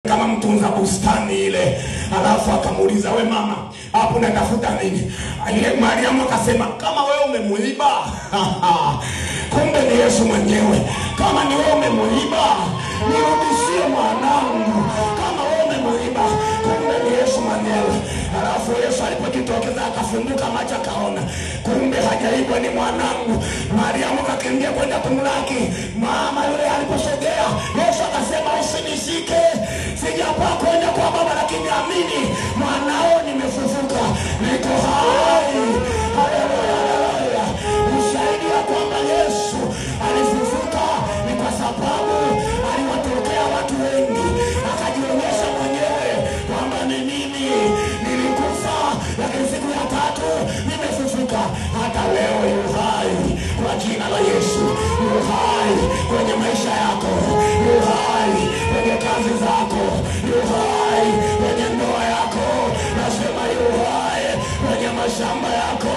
kama mtunza bustani ile. Alafu akamuuliza, we mama, hapo unatafuta nini? Ile Mariamu akasema, kama wewe umemuiba kumbe ni Yesu mwenyewe. Kama ni wewe umemuiba, nirudishie mwanangu. Kama wewe umemuiba, kumbe ni Yesu mwenyewe. Alafu Yesu alipojitokeza akafunguka macho akaona, kumbe hajaibwa, ni mwanangu. Mariamu akakimbia kwenda kumlaki. Mama yule aliposogea, Yesu akasema, usinishike, sijapaa kwenda kwa Baba, lakini amini mwanao nimefufuka, niko hai. Haleluya, haleluya. Ushahidi wa kwamba Yesu alifufuka ni kwa sababu aliwatokea watu wengi, akajionyesha mwenyewe kwamba ni mimi nilikufa, lakini siku ya tatu nimefufuka. Hata leo yu hai kwa jina la Yesu. Yu hai kwenye maisha yako, yu hai kwenye kazi zako, yu hai kwenye ndoa yako, nasema yu hai kwenye mashamba yako,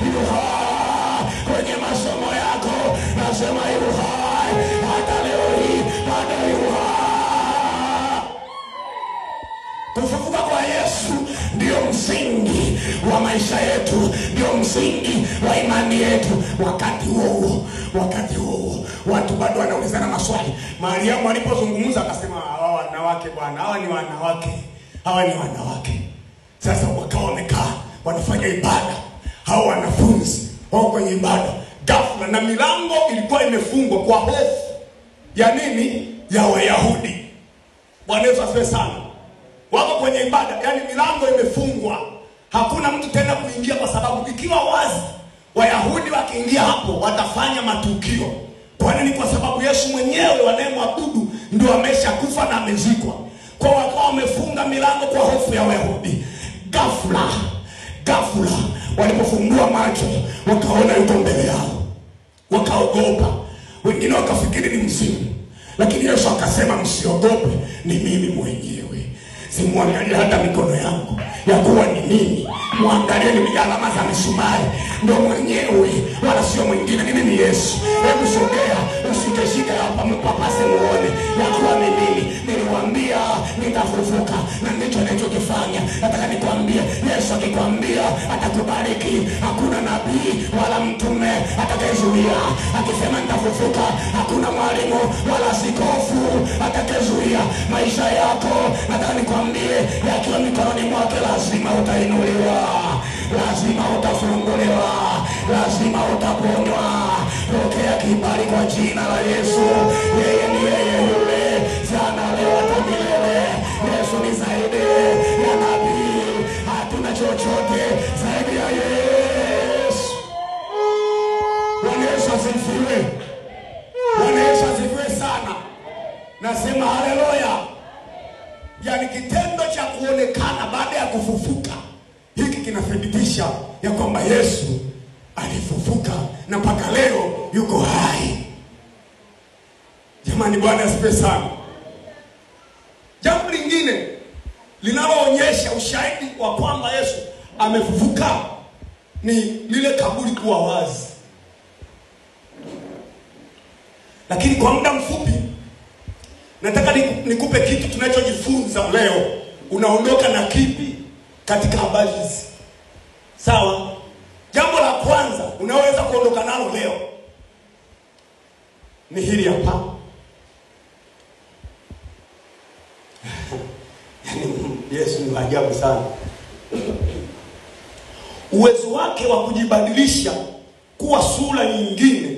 yu hai kwenye masomo yako, nasema yu hai. Hata leo hii bado yu hai. Kufufuka kwa Yesu ndio msingi wa maisha yetu, ndio msingi wa imani yetu. Wakati huo watu bado wanaulizana maswali. Mariamu alipozungumza akasema, hawa wanawake bwana, hawa ni wanawake, hawa ni wanawake. Sasa wakawa wamekaa wanafanya ibada, hao wanafunzi wako kwenye ibada. Ghafla, na milango ilikuwa imefungwa kwa hofu ya nini? Ya Wayahudi. Bwana Yesu asifiwe sana. Wako kwenye ibada, yani milango imefungwa, hakuna mtu tena kuingia, kwa sababu ikiwa wazi Wayahudi wakiingia hapo watafanya matukio. Kwa nini? Kwa sababu Yesu mwenyewe wanayemwabudu ndio ameshakufa na amezikwa. Kwa wakawa wamefunga milango kwa hofu ya Wayahudi. Ghafla walipofungua macho wakaona yuko mbele yao, wakaogopa. Wengine wakafikiri ni mzimu, lakini Yesu akasema, msiogope, ni mimi mwenyewe. Simuangalie hata mikono yangu ya kuwa ni mimi, muangalie ni alama za misumari, ndio mwenyewe, wala sio mwingine, ni mimi Yesu. Hebu sogea, usikeshika hapa, mpapase muone ya kuwa ni mimi. Niliwaambia nitafufuka, na ndicho nilichokifanya. Nataka nikwambie, Yesu akikwambia atakubariki. Hakuna nabii wala mtume atakayezuia. Akisema nitafufuka, hakuna mwalimu wala askofu atakayezuia maisha yako. Nataka nikwambie, yakiwa mikononi mwake, lazima utainuliwa, lazima utafunguliwa, lazima utaponywa. Pokea kibali kwa jina la Yesu. Yeye ni yeye yule jana, leo, hata milele. Yesu ni zaidi ya nabii, hatuna chochote zaidi ya Yesu. Bwana Yesu asifiwe. Bwana Yesu asifiwe sana. Nasema haleluya. Yani kitendo cha kuonekana baada ya kufufuka, hiki kinathibitisha ya kwamba Yesu alifufuka na mpaka leo yuko hai. Jamani, Bwana asifiwe sana. Jambo lingine linaloonyesha ushahidi wa kwamba Yesu amefufuka ni lile kaburi kuwa wazi. Lakini kwa muda mfupi nataka nikupe kitu tunachojifunza leo. Unaondoka na kipi katika habari hizi? Sawa? Jambo la kwanza unaweza kuondoka nalo leo ni hili hapa. Yaani Yesu ni ajabu sana. Uwezo wake wa kujibadilisha kuwa sura nyingine,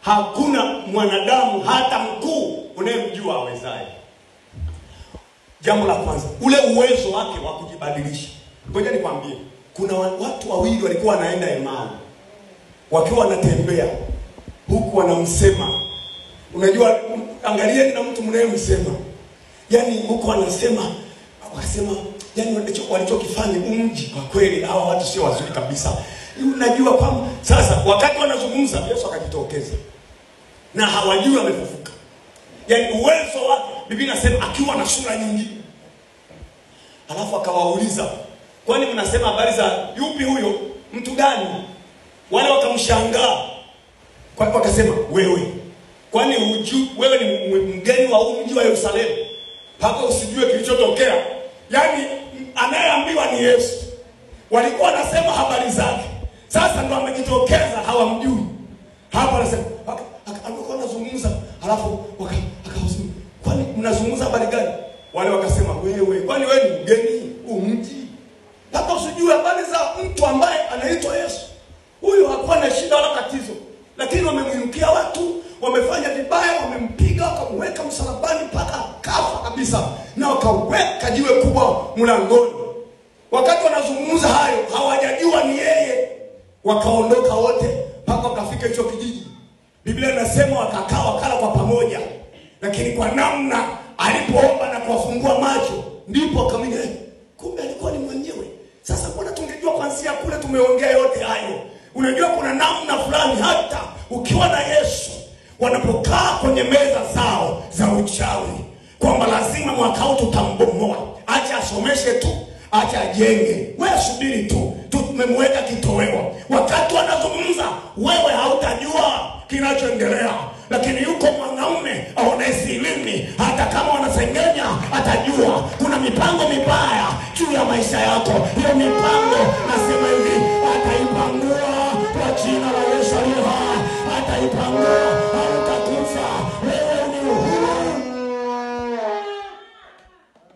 hakuna mwanadamu hata mkuu unayemjua awezaye. Jambo la kwanza, ule uwezo wake wa kujibadilisha. Ngoja nikwambie, kuna watu wawili walikuwa wanaenda Emau, wakiwa wanatembea huku wanamsema. Unajua, angalieni na mtu mnayemsema. Yaani huku wanasema, wakasema, yaani walichokifanya mji kwa kweli hawa watu sio wazuri kabisa. Unajua kwamba sasa wakati wanazungumza Yesu akajitokeza. Na hawajui amefufuka. Yaani uwezo wake, Biblia inasema akiwa na sura nyingi. Alafu akawauliza, kwani mnasema habari za yupi huyo? Mtu gani? Wale wakamshangaa. Kwa wakasema, wewe, kwani hujui wewe ni mgeni wa mji wa Yerusalemu? Mpaka usijue kilichotokea. Yaani anayeambiwa ni Yesu. Walikuwa wanasema habari zake. Sasa ndo amejitokeza, hawamjui. Hapa anasema alikuwa anazungumza, halafu akawasema, kwani mnazungumza habari gani? Wale wakasema, wewe, kwani wewe ni mgeni huu mji? Mpaka usijue habari za mtu ambaye anaitwa Yesu. Huyu hakuwa na shida wala tatizo, lakini wamemwinukia watu, wamefanya vibaya, wamempiga, wakamweka msalabani mpaka kafa kabisa, na wakaweka jiwe kubwa mlangoni. Wakati wanazungumza hayo, hawajajua ni yeye. Wakaondoka wote mpaka wakafika hicho kijiji. Biblia inasema wakakaa wakala kwa pamoja. Lakini kwa namna alipoomba na kuwafungua macho, ndipo akamini, kumbe alikuwa ni mwenyewe. Sasa mbona tungejua kuanzia kule tumeongea yote hayo. Unajua kuna namna fulani hata ukiwa na Yesu, wanapokaa kwenye meza zao za uchawi, kwamba lazima mwaka huu tutambomoa. Acha asomeshe tu, acha ajenge, wewe subiri tu, tumemweka kitoweo. Wakati wanazungumza wewe hautajua kinachoendelea, lakini yuko mwanaume aonaye silini, hata kama wanasengenya atajua kuna mipango mibaya juu ya maisha yako. Hiyo mipango nasema hivi, ataipangua kwa jina la Yesu aliye hai, ataipangua. Hautakufa, wewe ni uhuru.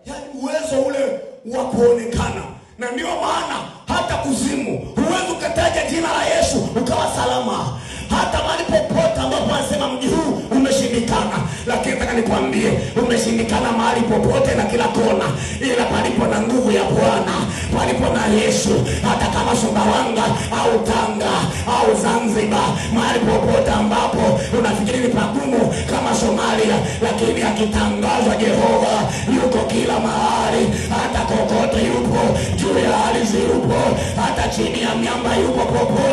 Yaani uwezo ule wa kuonekana. Na ndio maana hata kuzimu huwezi ukataja jina la Yesu ukawa salama. Hata mahali popote ambapo wanasema mji huu umeshindikana, lakini nataka nikwambie umeshindikana mahali popote na kila kona, ila palipo na nguvu ya Bwana, palipo na Yesu, hata kama Sumbawanga au Tanga au Zanzibar, mahali popote ambapo unafikiri ni pagumu kama Somalia, lakini akitangazwa Jehova yuko kila mahali, hata kokote yupo, juu ya ardhi yupo, hata chini ya miamba yupo, popote.